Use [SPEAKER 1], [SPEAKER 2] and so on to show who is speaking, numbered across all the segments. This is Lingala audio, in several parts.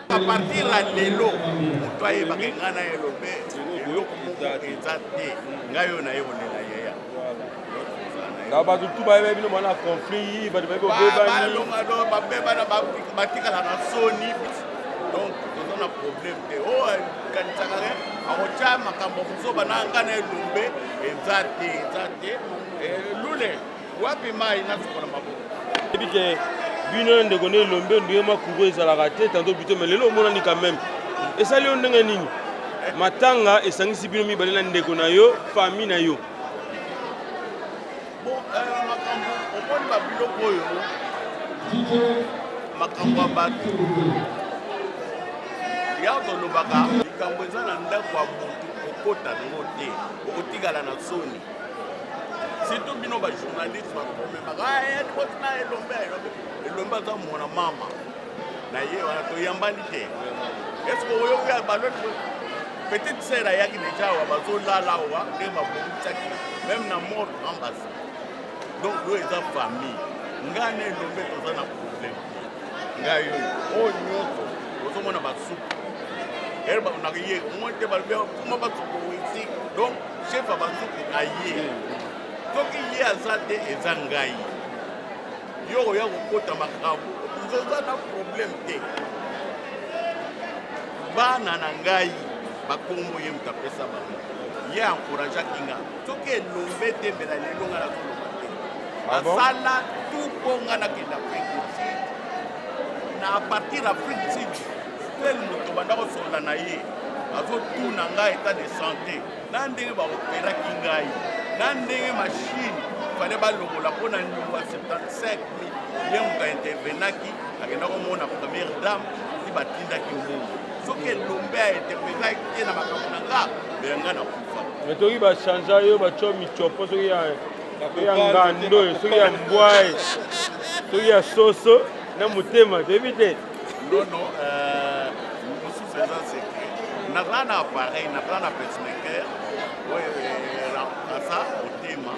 [SPEAKER 1] A partir ya lelo moto ayebaka ngai na elobe eloko moko eza te ngai oyo naye kolela yeya
[SPEAKER 2] na bato tu bayeba bino bana conflit bato bayebi obebani
[SPEAKER 1] babebana batikala na soni donc toza na problème te oyo oh, kanisaka ke akotya makambo mozoba na ngai na elombe eza te eza te eh, lule wapi mai nasukola maboko
[SPEAKER 2] yebi ke bino na ndeko nde elombe ndenge mwa courant ezalaka te tanto bito mais lelo omonani quand même esali yo ndenge nini matanga esangisi bino mibale na ndeko na yo famille na yo
[SPEAKER 1] bon euh, makambo omoni babiloko oyo makambo ya bato ya tolobaka likambo eza na ndako ya motu okota yango te okotikala na soni surtout bino ba journaliste bakomemaka ah, eh, liboso na elombe elombe elombe aza mwana mama na ye wana toyambani te estce oyoki ya baloti petite sœur ayaki deja awa bazolala awa ndenge babongisaki meme na mort ambasa donc oyo eza famille ngai na elombe toza na problème ngai oyo oyo nyonso ozomona basuku ere bakonaka ye omoni te balobi kuma basuku isi donc chef ya basuku aye soki ye aza te eza ngai yo oya kokota makambo oza na problème te bana na ngai bakombo ye moto apesa bango ye encourageaki nga soki elombe te mbela lelo nga nazoloba te ah asala tout mpo nga nakende afrique du sud na partir afrique du sud tel moto banda kosolola na ye azotuna ngai etat de santé na ndenge baoperaki ngai na ndenge machine fale balongola mpo na nyongo ya 75 000 ye moto aintervenaki akenda komona première dame ti batindaki mbongo soki elombe aintervenaki te na makambo na nga me nga nakufa
[SPEAKER 2] me toki bachangea yo batyo micopo soki ya ngando soki ya mbwae soki ya soso na motema toyebi te
[SPEAKER 1] non non euh, mosusu eza secret naza na appareil naza na pacemaker oyo eremplaça motema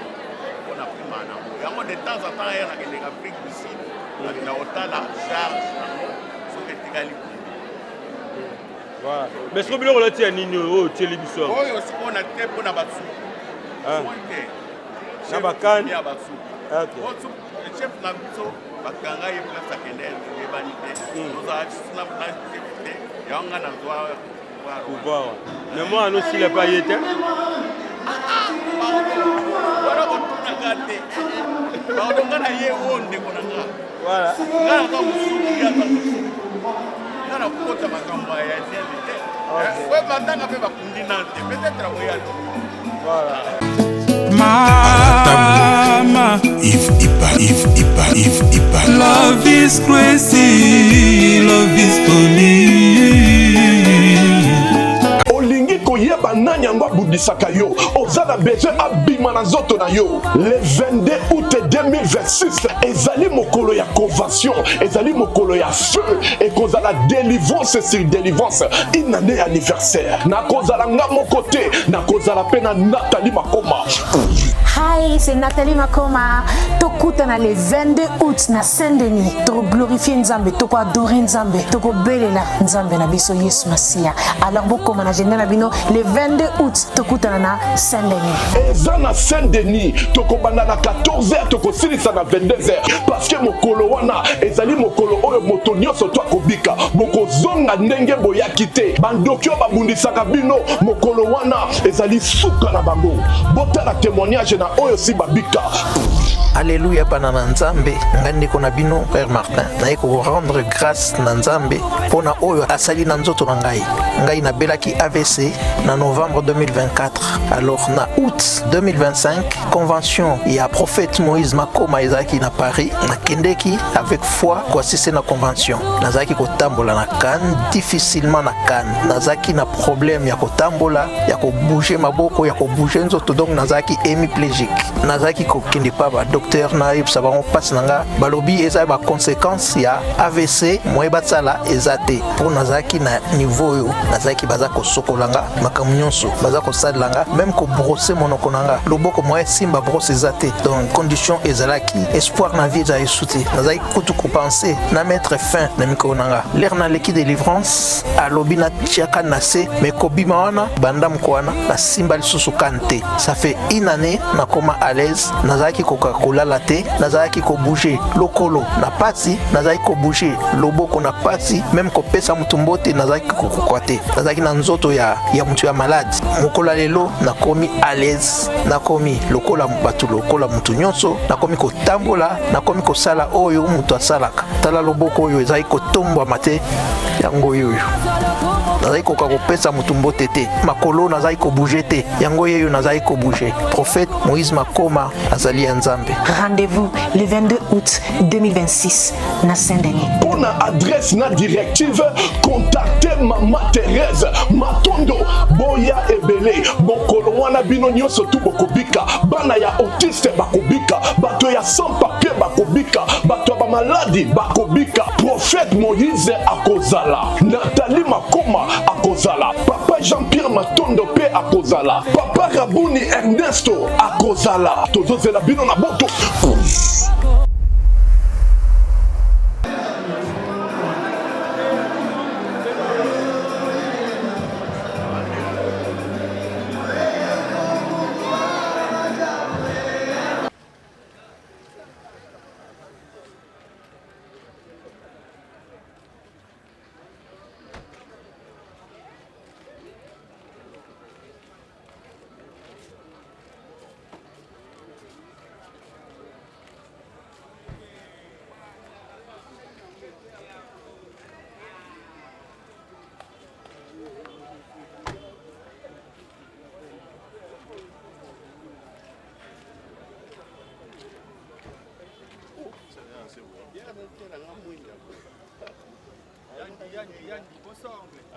[SPEAKER 1] mpo na prima nango yango de temps en temps ye nakendeka afrique du sud nakenda kotala charge yango soki etikali
[SPEAKER 2] Voilà. Mais soki biloko olati ya nini oyo otieli biso
[SPEAKER 1] oyo sikoyo na te mpo na basuku
[SPEAKER 2] ah. na bakani
[SPEAKER 1] ya basuku chef na biso bakanga ye place akende eyebani te hmm. tozala lisusu na chef te yango nga nazwa
[SPEAKER 2] pouvoir mais mwana nosila mpe aye te
[SPEAKER 1] wana kotunaka te pardon nga na ye oyo ndeko na nga nga naza mosuki ye aza mosuki nga nakokota makambo ya nene te matanga mpe bakundi nanu te peut-être akoya lobi
[SPEAKER 3] Mama
[SPEAKER 4] Yves Ipa, Yves Ipa, Yves Ipa.
[SPEAKER 3] Love is crazy, love is funny.
[SPEAKER 5] Olingi koyeba nani yango abundisaka yo, oza na besoin abima na nzoto na yo. Le 22 août 2026 ezali mokolo ya convention, ezali mokolo ya feu, ekozala délivrance sur délivrance, une année anniversaire. Nakozala nga moko te, nakozala pe na Nathalie Makoma.
[SPEAKER 6] Hi, c'est Nathalie Makoma. Tokutana le 22 août na Saint-Denis. Toko glorifier Nzambe, toko adorer Nzambe, toko belela Nzambe na biso Yesu Masiya. Alors bokoma na agenda na bino le 22 août tokutana na Saint-Denis.
[SPEAKER 5] Eza na Saint-Denis, tokobanda na 14h tokosilisa na 22h parce que mokolo wana ezali mokolo oyo moto nyonso to akobika. Bokozonga ndenge boyaki te. Bandoki oyo babundisaka bino mokolo wana ezali suka na bango. Botala témoignage na oyo si. babika.
[SPEAKER 7] Alleluia bana na Nzambe, ngai ndeko na bino Frère Martin, naye ko rendre grâce na Nzambe mpo na oyo asali na nzoto na ngai. Ngai nabelaki AVC na novembre 2024, alors na août 2025 convention ya prophète Moïse Makoma ezalaki na Paris, nakendeki avec foi koasiste na convention. Nazalaki kotambola na Cannes, difficilement na Cannes, nazalaki na problème ya kotambola, ya kobouge maboko, ya kobouge nzoto, donc nazalaki hémiplégique. Nazalaki kokende pa ba docteur, nayebisa bango mpasi na nga, balobi eza ba conséquence ya AVC, moye basala eza te. Mpo nazalaki na niveau oyo nazalaki, baza kosokola nga makambo nyonso, baza kosalela nga même kobrose monoko na nga, loboko moye simba brosse eza te. Donc condition ezalaki, espoir na vie ezali su te. Nazalaki kutu kopense na mettre fin na mikolo na nga. Lere naleki délivrance, alobi natiaka na se, me kobima wana banda moko wana nasimba lisusu kane te. Ça fait une année nakoma à l'aise. Nazalaki koka kolala te, nazalaki kobouge lokolo na pasi, nazalaki kobouge loboko na pasi, meme kopesa motu mbote nazalaki kokoka te. Nazalaki na nzoto ya motu ya malade. Mokolo ya lelo nakomi à l'aise, nakomi lokola bato, lokola motu nyonso, nakomi kotambola, nakomi kosala oyo moto asalaka. Tala loboko oyo ezalaki kotombwama te, yango oyo nazalaki koka kopesa motu mbote te, makolo nazalaki kobouge te, yango yeyo nazalaki kobouge. Prophète Moïse Makoma azali ya Nzambe.
[SPEAKER 6] Rendez-vous le 22 août 2026 na Saint-Denis.
[SPEAKER 5] Mpo na adresse na directive, contacte Mama Thérèse Matondo. Boya ebele mokolo wana, bino nyonso tu bokobika. Bana ya autiste bakobika, bato ya sans papier bakobika, bato ya bamaladi bakobika. Prophète Moïse akozala, Nathalie Makoma akozala, Papa Jean-Pierre Matondo mpe akozala, Papa Rabuni Ernesto akozala. Tozozela bino na boto.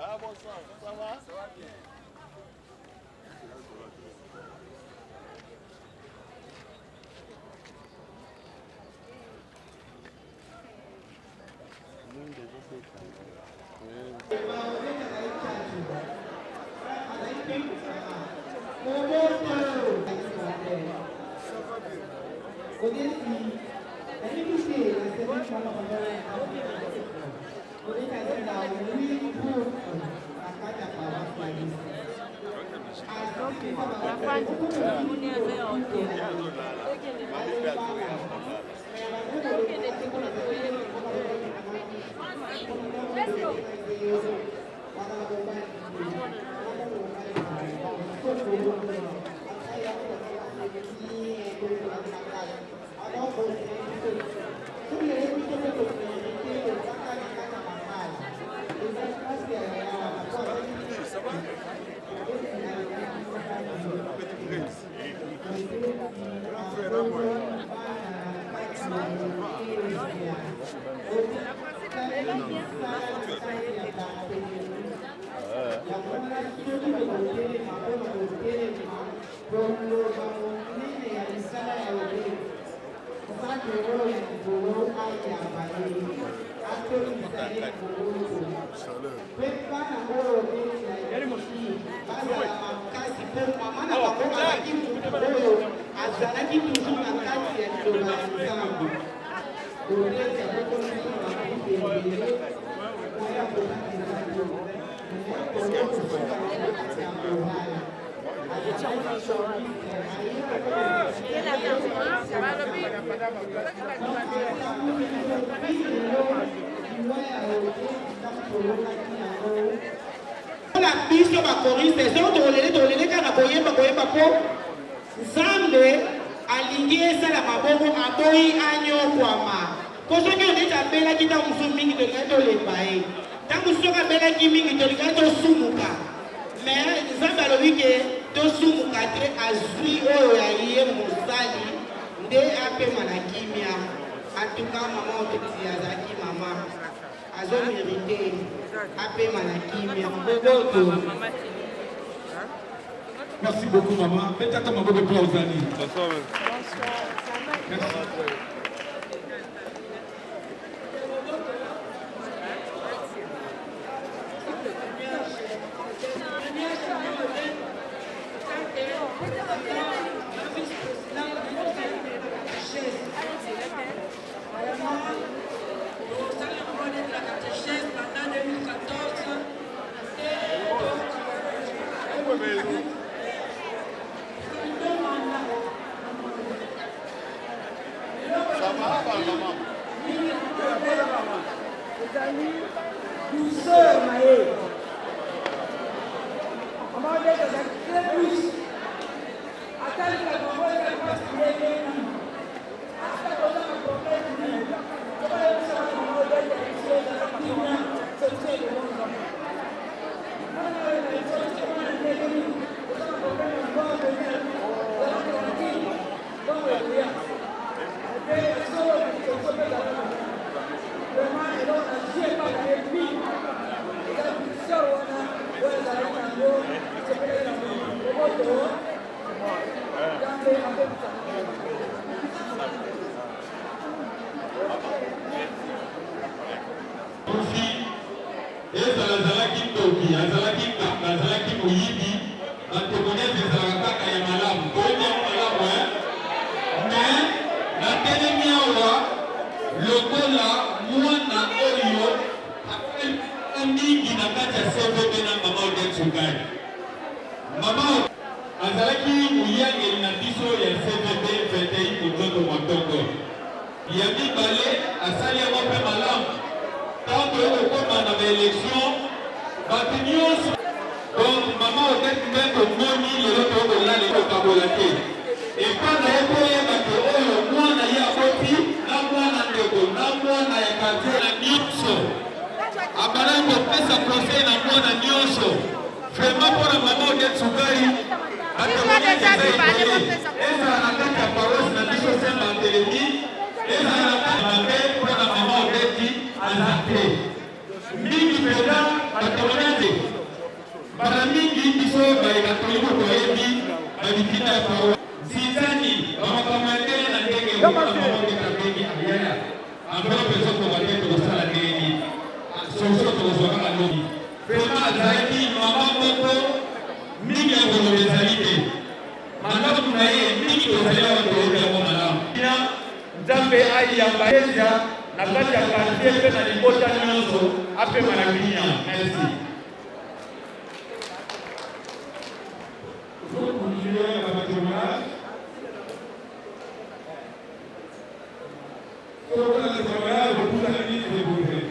[SPEAKER 1] Ah, bonsoir, ça va? Ça va bien.
[SPEAKER 8] Mpona biso ba choriste, soki tokolele tokolele kaka na koyemba koyemba mpo Nzambe alingi. Alingi esalama bongo, aboyi anyokwama. Mpo soki Odette abelaki ntango mosusu mingi, tolingaki tolemba ye. Ntango mosusu soki abelaki mingi, tolingaki tosumuka. Mais Nzambe alobi ke tosumuka te, azwi oyo ya ye mosali nde apema na kimia. En tout cas, maman Odette azalaki mama. Azo merite apema na kimia. Boboto.
[SPEAKER 9] Merci beaucoup maman. Beta ata maboko mpo ozali.
[SPEAKER 2] Bonsoir.
[SPEAKER 9] Merci.
[SPEAKER 10] Douceur na ye mama Odette azalaki très douce atali na bango ezali mpasi ndenge nini ata toza na problème nini soki ayebisaka mama Odette biso ezala kimia solution ekomonana mwana oyo na biso mwana ndenge nini oza na problème ya mbongo ozala tranquille mbongo ekoya mpe solo solution mpe ezala vraiment eloko nazwi epai na ye mingi eza douceur wana oyo azalaki nango sepelaki nango boboto Nzambe apekisa.
[SPEAKER 9] Kufi, ezala azalaki ndoki, azalaki nganga, azalaki moyibi, ba temoignage ezalaka kaka ya malamu. Toyebi yango malamu hein? Mais natelemi awa lokola mwana oyo asali mingi na kati ya CVB na mama Odette Sukali. Mama azalaki moyangeli na biso ya CVB 21 Monzoto Mwatongo. Ya mibale, asali yango mpe malamu. Tango toye kokoma na ba elections, bato nionso. Donc mama Odette nde tomoni lelo toye kolala kokabola te. Epa na ye mpo oyeba ke oyo mwana ye aboti na mwana ndeko na mwana ya quartier na nionso. Abandaki kopesa conseil na mwana nionso. Vraiment pona maman Odette Sukari, ba temoignage eza ebele. Ezala na kati ya paroisse na biso Saint Barthelemy, ezala na kati mabe pona maman Odette aza te. Mingi penza ba temoignage mbala mingi biso baye katoliko toyebi ba bitinda ya paroisse. Zinzani, ba makambo ya ndenge na ndenge lokola maman Odette abengi yaya enveloppe ezokoka te tokosala ndenge nini? Solution tokozwa kaka lobi. Vraiment azalaki maman moko mingi ya koloba ezali te. Malamu na ye mingi tozali awa toyebi yango malamu. Bien Nzambe ayamba Eklezia na kati ya quartier pe na libota nionso apema na kimia. Merci.
[SPEAKER 11] Tozo continuer na ba temoignages. Soki oza na temoignage opusani s'il vous plaît.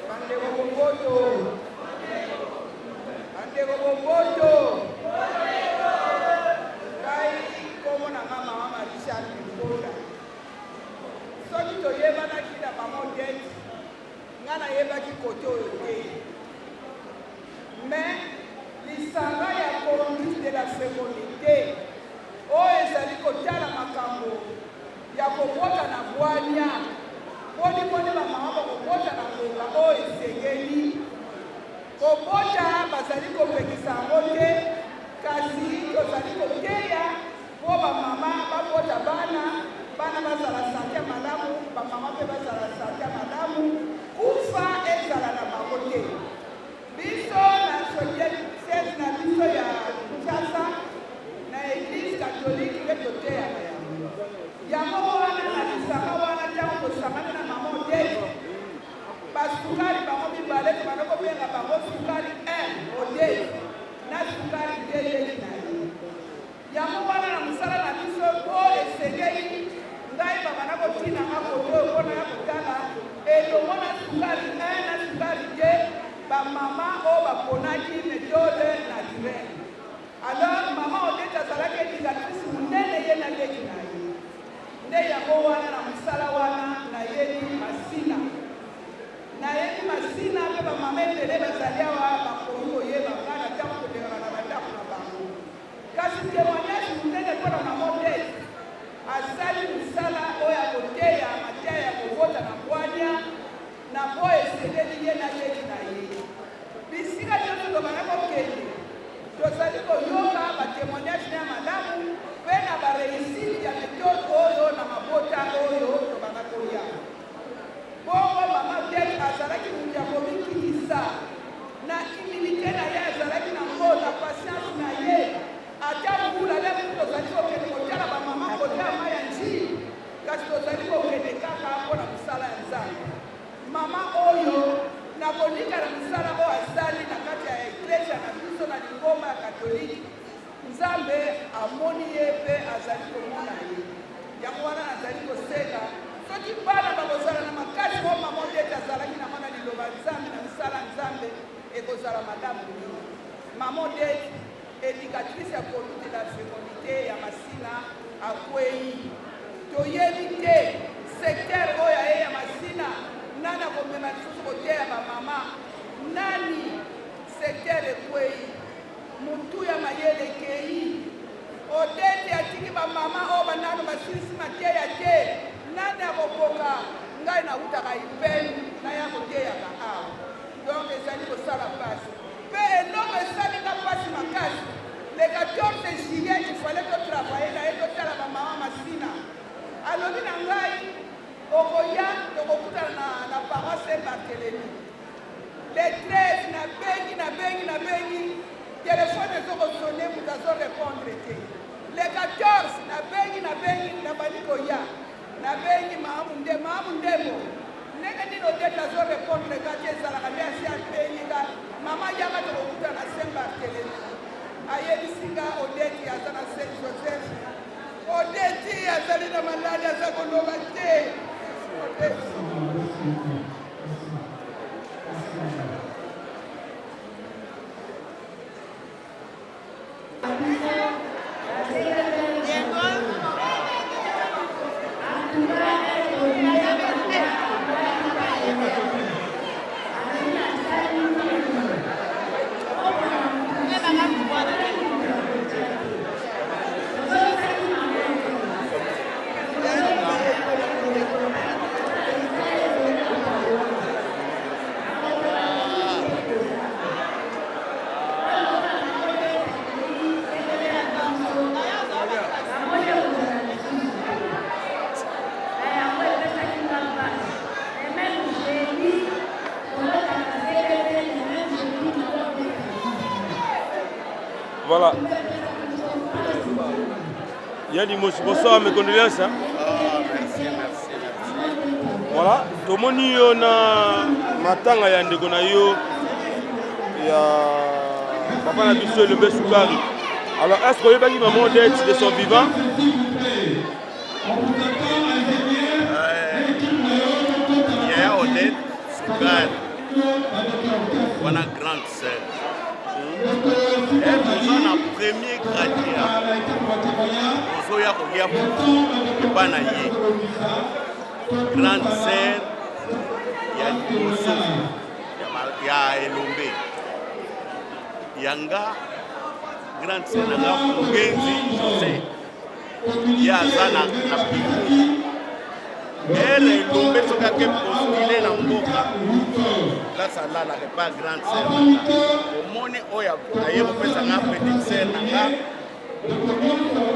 [SPEAKER 10] Bandeko bomboto, bandeko bomboto, ngai nkombo na nga mama Marie Jeanne Lukonda. Soki toyebanaki na mama Odette, nga nayebaki kote oyo te, mais lisanga ya conduite de la fecondite oyo ezali kotala makambo ya kobota na bwania, boni boni ba mama bakobota na ngonga oyo esengeli. Kobota bazali kopekisa yango te, kasi tozali koteya mpo ba mama babota bana, bana bazala sante ya malamu, ba mama mpe bazala sante ya malamu, kufa ezala na bango te. Biso na archidiocèse na biso ya Kinshasa, na eglise catholique nde toteyaka yango. Yango wana na lisanga wana ntango tosangani na mama Odette, ba sukali bango mibale tobanda kobenga bango sukali 1 Odette na sukali 2 leki na ye. Yango wana na mosala na biso mpo esengeli ngai babanda kotina nga kote oyo mpo naya kotala elongo na sukali 1 na. bamama oyo baponaki methode naturelle. Alors mama Odette azalaki educatrice monene ye na leki na ye. Nde yango wana na mosala wana nayebi Masina. Nayebi Masina mpe bamama ebele bazali awa bakoki koyeba nga na ntango tolekaka na bandako na bango. Kasi temoignage monene mpo na mama Odette, asali mosala oyo ya koteya mateya ya kobota na bwanya na oyo esengeli ye na leki na ye. Bisika nyonso tobanda kokende, tozali koyoka ba temoignages na ya malamu mpe na ba reussite ya methode oyo na mabota oyo tobanda koya. Bongo mama Odette azalaki moto ya komikitisa. Na humilite na ye azalaki na ngo, na patience na ye. Ata mbula nde mosusu tozali kokende kotala ba mama kote ya mayi ya Ndjili, kasi tozali kokende kaka mpo na mosala ya Nzambe. Mama oyo, nakolika na mosala oyo asali na kati ya Eklezia na biso na lingomba ya Katolike, Nzambe amoni ye mpe azali komona ye. Yango wana nazali kosenga, soki bana bakozala na makasi oyo Mama Odette azalaki na yango na Liloba ya Nzambe, na misala ya Nzambe, ekozala malamu mingi. Mama Odette, educatrice ya conduite de la fecondite ya Masina, akweyi. Toyebi te secteur oyo aye ya Masina, nani akomema lisusu koteya ba mama? Nani? Secteur ekweyi. Mutu ya mayele ekeyi. Odette atiki ba mama oyo ba nanu basilisi mateya te. Nani akokoka? Ngai nawutaka IPN naya koteyaka awa. Donc ezali kosala pasi. Pe eloko esali nga pasi makasi, le 14 juillet il fallait to travailler na ye totala ba mama Masina. Alobi na ngai okoya tokokutana na, na paroisse Saint Barthelemy. Le 13 nabengi nabengi nabengi telefone ezo ko sonne moto azo repondre te. Le 14 nabengi nabengi nabandi koya nabengi maamu nde maamu ndembo ndenge nini Odette azo repondre nga te ezalaka nde asi abengi nga mama yaka tokokutana na Saint Barthelemy ayebisi nga Odette aza na Saint Joseph Odette azali na maladi aza koloba te Odette.
[SPEAKER 2] Voilà. Yadi Mosi, bonsoir, mes condoléances. Hein?
[SPEAKER 1] Ah, merci, merci, merci.
[SPEAKER 2] Voilà, tomoni yo na matanga ya ndeko na yo ya papa na biso Elombe Sukari. Alors, est-ce que oyebaki maman Odette de son vivant?
[SPEAKER 1] Yaya Odette Sukari wana grande sœur. Toza na premier gradia ozoya kolia fufu epa na ye grande sœur ya liboso ya Elombe ya nga grande sœur na nga Mugenzi José ye aza na na piku ere Elombe soki ake postule na mboka place alalaka epa grande sœur na nga omoni oyo aye kopesa nga petite sœur na nga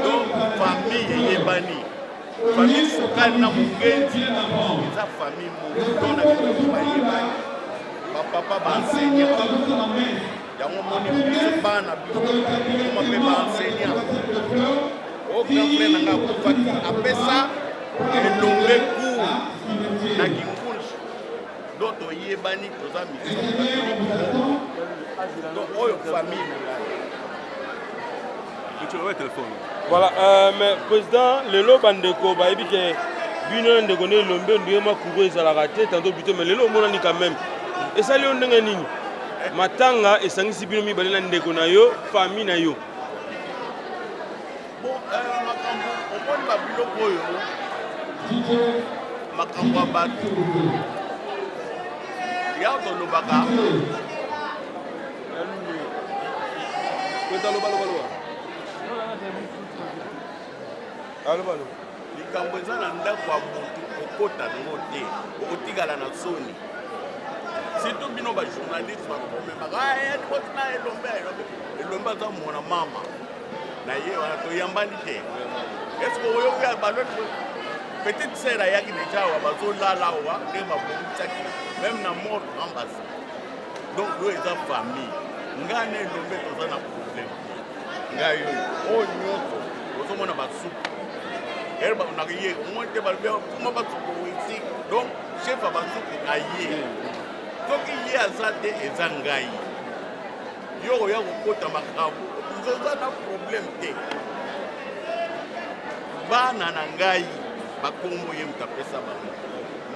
[SPEAKER 1] donc famille eyebani famille Sukali na Mugenzi eza famille moko donc na biso bayebani bapapa baenseignant yango omoni biso bana biso koma mpe baenseignant o grand frère na ngai akufaki apesa Elombe cours na Kingunji donc toyebani toza mission catholique moko donc oyo famille na ngai.
[SPEAKER 2] Voilà, mais président lelo bandeko bayebi ke bino na ndeko nde Elombe ndenge makuru ezalaka te tantôt bito mais lelo omonani quand même esali yo ndenge nini? Matanga esangisi bino mibale na ndeko na yo, famille na yo.
[SPEAKER 1] Bon, euh, makambo omoni ba biloko oyo makambo ya bato ya tolobaka likambo eza na ndako ya motu okota yango te okotikala na soni surtout bino bajournaliste bakomemaka ah, na elombe elombe elombe aza mwana mama na ye wana toyambani te estce oyoki ya baloti petite sœur ayaki deja awa bazolala awa ndenge babongisaki meme na mort ambasi donc oyo eza famille ngai na elombe toza na problème ngai oyo oyo nyonso ozomona basuku ere ye omoni te balobi kuma basuku esi donc chef ya basuku aye soki ye aza te eza ngai yo oya kokota makambo oza na problème te bana na ngai bakombo ye moto apesa bango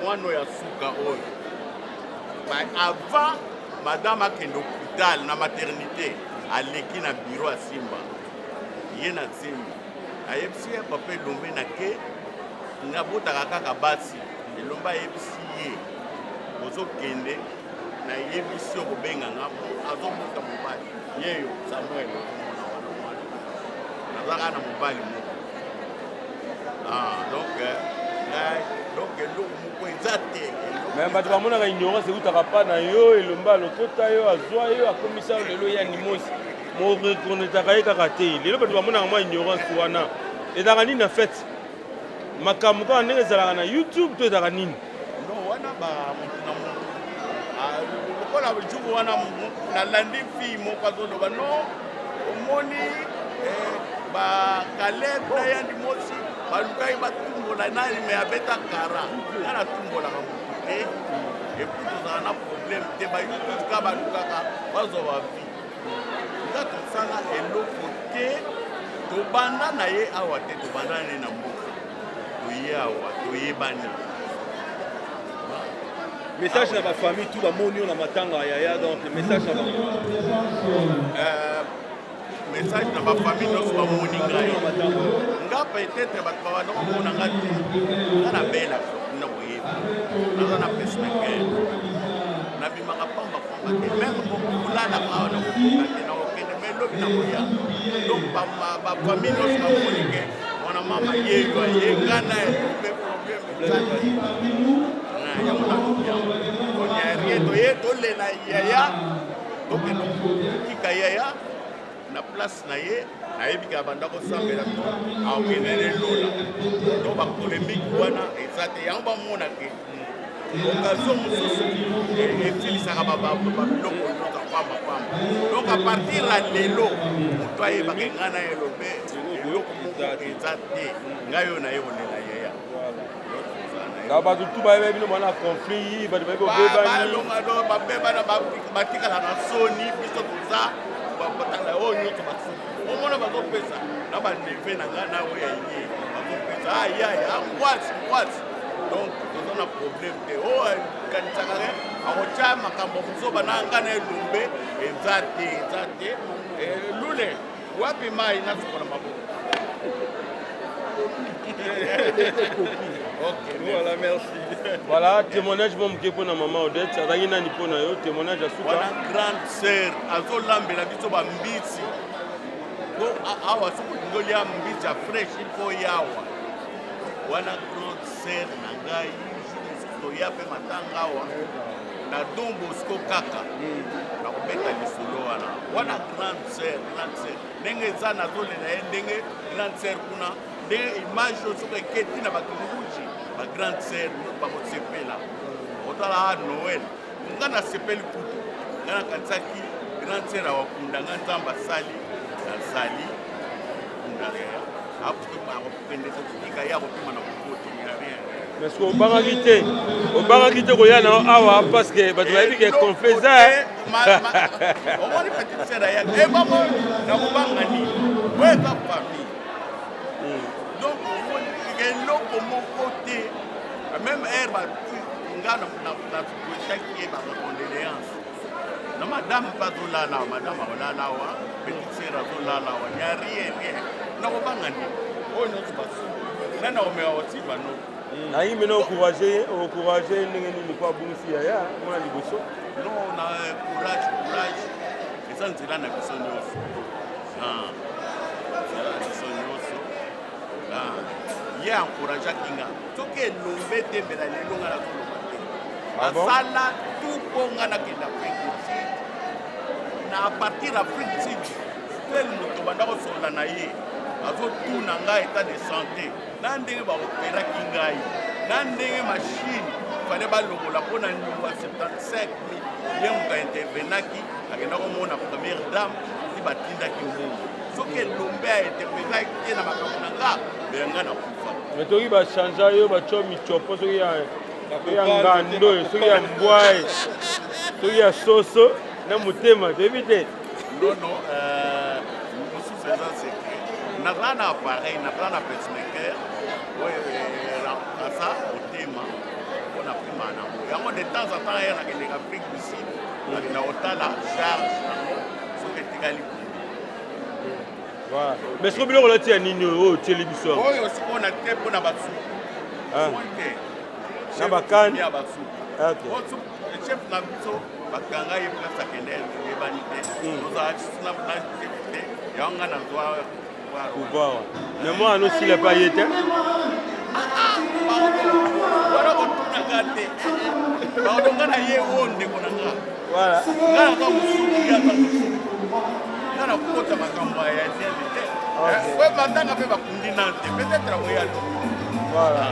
[SPEAKER 1] mwana oyo ya suka oyo avant madame akende hôpital na maternité aleki na bureau asimba ye na zemi ayebisi ye papa elombe na ke nabotaka kaka basi elombe ayebisi ye ozokende nayebisi yo kobenga nga azobota mobali yeyo samuel ozomona wana mwana naza kaka na mobali moko ah, donc eh, ngai donc eloko moko eza te
[SPEAKER 2] me bato bamonaka ignorance eutaka pa na yo elomba alokota yo azwa yo akomisa yo lelo ya nimosi morekonetaka ye kaka te lelo bato bamonaka mwa ignorance wana ezalaka nini na fete makambo kaka ndenge ezalaka na youtube to ezalaka nini
[SPEAKER 1] non wana ba motu na motu ah, lokola jour wana nalandi fille moko azoloba non omoni eh, bakaleb na yandi mosi balukaki batumbola nani me abeta kara nga natumbolaka motu te epuis tozala na problème te bayoutube ka balukaka bazwa bavi nga tosala eloko te tobanda na ye awa te tobanda na ye na mboka toye awa toyebani
[SPEAKER 12] message na bafamille tout bamoni yo na matanga ya yaya donc message na bango
[SPEAKER 1] euh, message na bafamille nyonso bamoni ngai nga peut-être bato babanda komona nga te nga nabelaka na koyeba naza na pacemaker nabimaka pamba pamba te meme kolalaka awa na kokoka te na kokende me lobi na koya donc bafamille nyonso bamoni ke mwana mama yeyo aye nga na elombe problème ezali yango nalobi yango onya rien toye tolela yaya tokende kotika yaya na place na ye nayebi ke abanda kosambela to akokende ne lola to bapolemike wana eza te yango bamona ke occasion mosusu esilisaka babiloko nyonso pamba pamba donc a partir ya lelo moto ayebaka ngai na elobe eloko moko eza te ngai oyo naye kolela yaya
[SPEAKER 2] na bato tu bayebi bino bana conflit bato bayebi obebani
[SPEAKER 1] babebana batikala na soni biso toza batala oyo nyonso basuki omona bazopesa na baneve na ngai na oyo ya ye bazopesa ayaya angwasi ngwasi donc toza na problème te oyo akanisaka ke akotya makambo mozoba na ngai na elombe eza te eza te eh, lule wapi mai nasukola maboko
[SPEAKER 12] Ok, voilà, merci.
[SPEAKER 2] Voilà, témoignage mwa moke mpo na mama Odette, azalaki nani mpo na yo? Témoignage ya suka.
[SPEAKER 1] Wana grande sœur azolambela biso bambisi po awa soki olingi olia mbisi ya fresh il faut yawa. Wana grande sœur na ngai jour mosusu toya mpe matanga awa na Don Bosco kaka nakobeta lisolo wana. Wana grande sœur, grande sœur ndenge eza nazolela ye ndenge grande sœur kuna nde image oyo soki eketi na bato rouge ba grande sœur bakosepela otala a ah, noël nga nasepeli kutu nga nakanisaki grande sœur awakunda nga nzambe asali nazali kunda akokende kotika ye akopema na kokoto ya rien
[SPEAKER 2] parce que obangaki te obangaki te koya na awa parce que bato bayebi ke conflit eza
[SPEAKER 1] omoni petite sœur ayaki ebamo nakobanga nini oyo eza famille donc omoni eloko moko te même heure nga nakuetaki ye bacondoléance Na madame mpe azolala awa, madame akolala awa, petite sœur azolala awa, ya rien rien. Nakobanga nini? Oyo nyonso basuku. Nani akomeka kosimba no?
[SPEAKER 2] Nayi mena encourage ye, encourage ye ndenge nini mpo abungisi yaya mwana liboso.
[SPEAKER 1] Non, na courage, courage. Eza nzela na biso nyonso. Ah, nzela na biso nyonso. Ah, ye encourageaki nga. Soki elombe te mbela lelo nga nazoloba te.
[SPEAKER 2] Ah bon?
[SPEAKER 1] Asala tout mpo nga nakende Afrique du Sud. Na partir Afrique du Sud, tel moto banda kosolola na ye azotuna nga état de santé na ndenge baoperaki ngai na ndenge machine fale balongola mpo na nyongo ya 75 000 ye moto aintervenaki akenda komona première dame ti batindaki mbongo soki elombe aintervenaki te na makambo na nga beya nga nakufa.
[SPEAKER 2] Mais toki ba changea yo batyo michopo soki ya ya ngando soki ya mbwa soki ya soso na motema toyebi te.
[SPEAKER 1] Non non, mosusu eza secret. Naza na appareil, naza na pacemaker oyo eremplaça motema mpo na prima nango. Yango de temps en temps ye nakendeka Afrique du Sud, nakenda kotala charge nango soki etikali
[SPEAKER 2] Voilà. Mais soki biloko olati ya nini oyo otieli biso awa?
[SPEAKER 1] Oyo sikoyo na te mpo na basuku.
[SPEAKER 2] Ah.
[SPEAKER 1] Omoni te.
[SPEAKER 2] Na bakani.
[SPEAKER 1] Ya basuku.
[SPEAKER 2] Ok.
[SPEAKER 1] Oyo suku, chef na biso bakanga ye place akende eyebani te. Tozala lisusu na na chef te. Yango nga nazwa pouvoir wana.
[SPEAKER 2] Pouvoir. Mais mwana nosila pa ye te.
[SPEAKER 1] Wana kotunaka te. Pardon, nga na ye oyo ndeko na nga.
[SPEAKER 2] Voilà.
[SPEAKER 1] Nga naza mosuku, ye aza mosuku. Nga nakokota makambo ya Daniel te.
[SPEAKER 2] Ok.
[SPEAKER 1] Oyo matanga mpe bakundi nanu te. Peut-être akoya lobi.
[SPEAKER 2] Voilà.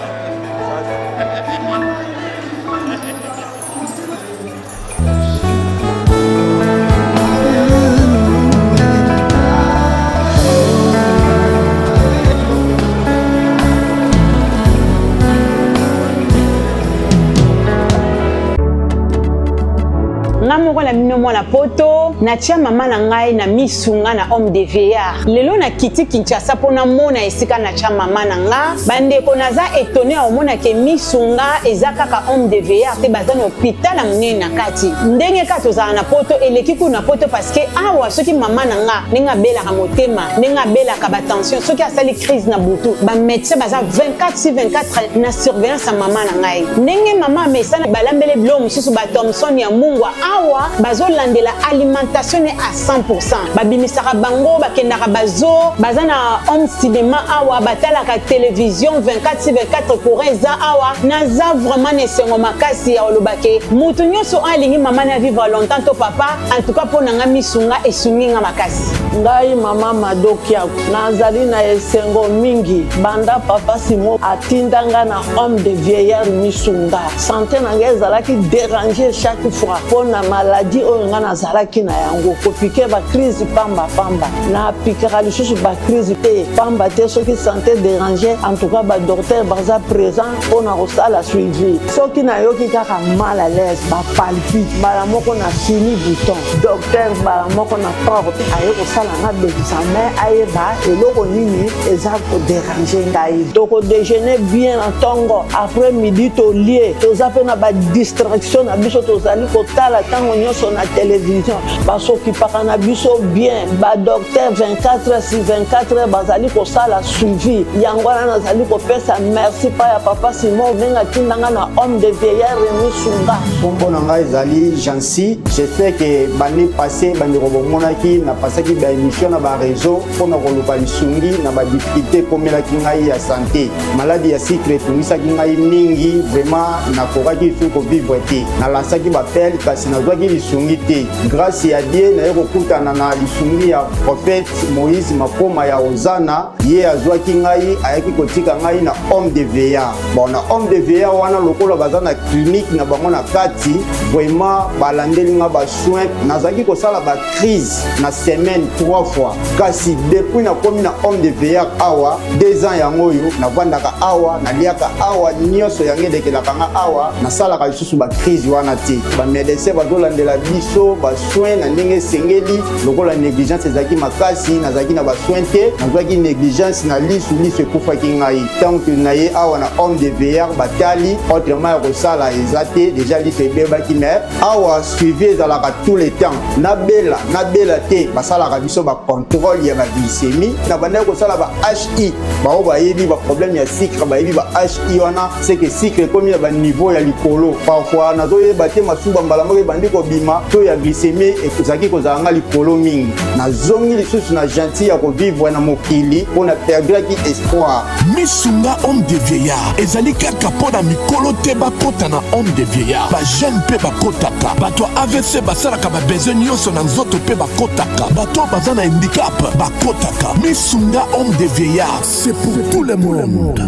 [SPEAKER 13] Nga moko na bino mwana poto natia mama na ngai na misu nga na homme de vieillard lelo na kiti Kinshasa mpo namona esika natia mama na nga bandeko naza etone ya komona ke misu nga eza kaka homme de vieillard te baza na hôpital ya monene na kati ndenge kaka tozala na poto eleki kuna na poto parce que awa soki mama na nga ndenge abelaka motema ndenge abelaka ba tension soki asali crise na butu ba médecin baza 24 sur 24 na surveillance ya mama na ngai ndenge mama amesana balambele biloko mosusu ba Thomson ya mungwa awa bazolandela alimentation ne à 100% babimisaka bango bakendaka bazo baza na home cinéma awa batalaka télévision 24 sur 24 courant eza awa naza vraiment na esengo makasi ya koloba ke moto nyonso oyo alingi mama na vivre longtemps to papa en tout cas mpo na nga misunga esungi nga makasi.
[SPEAKER 14] Ngai mama Mado Kiaku nazali na esengo mingi banda papa Simon atinda nga na homme de vieillard misunga. Sante na ngai ezalaki déranger chaque fois mpo na maladie oyo nga nazalaki na yango, kopike ba crise pamba pamba. Napikaka lisusu ba crise te pamba te soki sante déranger, en tout cas ba docteur baza présent mpo na kosala suivi. Soki nayoki kaka mal à l'aise, ba palpite mbala moko na fini bouton, docteur mbala moko na porte aye kosala nga examen ayeba eloko nini eza koderange ngai. Toko dejeuner bien na ntongo, après midi tolie, toza mpe na ba distraction na biso, tozali kotala ntango nyonso na television, basokipaka na biso bien, ba docteur 24 heures sur 24 heures bazali kosala suivi. Yango wana nazali kopesa merci pa ya papa Simon ndenge atinda nga na homme de vieillard Remy Sunga.
[SPEAKER 15] Kombo na ngai ezali Jancy. J'espère que bannée passée bandeko bomonaki na pasaki ba émission na ba réseau mpo na koluka lisungi na ba difficulté ekomelaki ngai ya santé. Maladi ya sucre etungisaki ngai mingi, vraiment nakokaki lisusu kovivre te. Nalansaki bapele kasi nazwaki lisungi te. Grâce ya Dieu naye kokutana na lisungi ya prophète Moïse Makoma ya Hosanna. Ye azwaki ngai, ayaki kotika ngai na homme de veillard. Bon, na homme de veillard wana lokola baza na clinique na bango na kati, vraiment balandeli nga ba soins. Nazalaki kosala ba crise na semaine 3 fois, kasi depuis nakomi na homme de veillard awa 2 ans yango oyo navandaka awa, naliaka awa, nyonso yango elekelaka nga awa, nasalaka lisusu ba crise wana te. Ba médecin bazolandela biso ba soins na ndenge esengeli. Lokola négligence ezalaki makasi, nazalaki na ba soins te, nazwaki négligence na lisu, lisu ekufaki ngai. Ntango na ye awa na homme de veillard batali autrement ya kosala eza te, deja lisu ebebaki. nabelaki. Mais awa suivi ezalaka tout le temps, nabela nabela te, basalaka biso bacontrôle ya baglycémie. Nabandaki kosala ba hi, bao bayebi baproblème ya sucre, bayebi ba hi wana, c'est que sucre ekomi na baniveau ya likolo. Parfois nazoyeba te, masuba mbala moko ebandi kobima, to ya glycémie ezalaki kozala nga likolo mingi. Nazongi lisusu na gentil ya kovivre na mokili mpo na perdraki espoir.
[SPEAKER 5] Misunga Home de Vieillard ezali kaka mpo na mikolo te. Bakota na Home de Vieillard, bajeune mpe bakotaka, bato ya AVC basalaka babesoin nyonso na nzoto mpe bakotaka, bato oyo baza na handicap bakotaka. Misunga Home de Vieillard, c'est pour tout le monde.